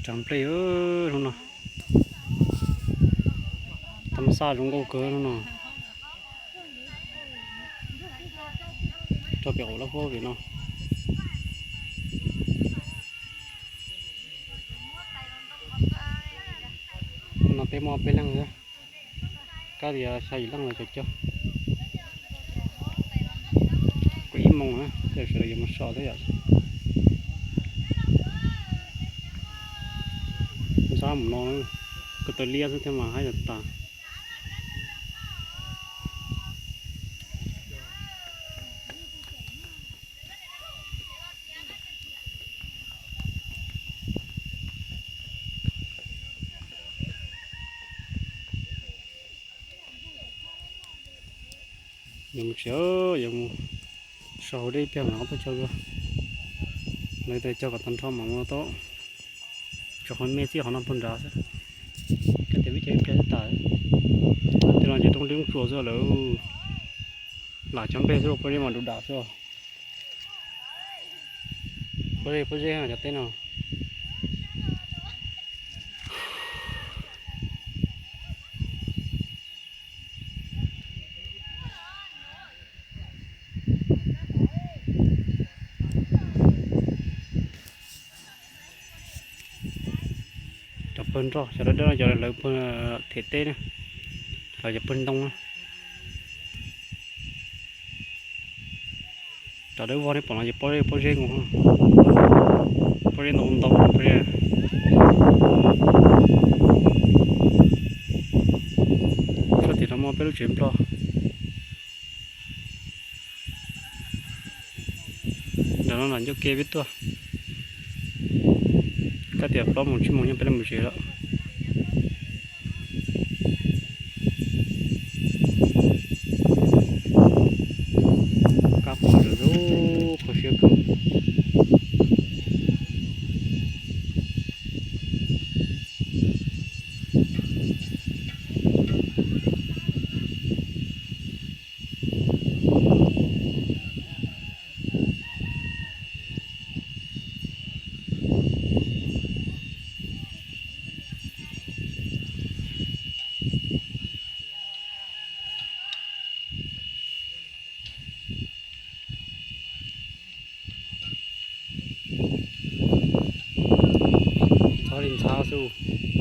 Tsav nplej hnub no, tau xaj zoo nkauj kawg hnub no. Rau pem qaum lab huab pem no. Hnub no peb muaj peb leeg thiab. Kab tias xya yim leej los cov cog. Kuv ib moos na, tej sawv daws yuav mus so thiab yom. Ntxhab mus no, ko taw liab xwb thiab mas haib tas tas. Yuav mus tsev, yuav mus so hauv dej ib pliag mas ob tug cog dua. Lawv tias cog kom tag nrho mas mus tau. Tsuas qhov me txij qhov no puag nrad xwb. Kab tias vij cog ib pliag xwb tas. Tej no ces rooj dej rooj tsua xwb lawm. Lam cov nplej xwb, pob zeb mas du dam xwb. Pob zeb, pob zeb cov teb no. Cov pawg nroj, cov dawb dawb no cov lawv pawg them teb na, los cov pawg ntoo na. Cov dawb vog nej pom no ces pob zeb, pob zeb ntoo, pob zeb ntoo ntoo pob zeb. Sab tim no muaj peb lub tsev nplog. Ntawm no los ncauj ke peb tuaj. Kab tias plaub moos tsib moos nyob peb los mus tsev lawm. Kab pom ntawm lub qhov siab kawg. Ntxhab li ntxhab xwb.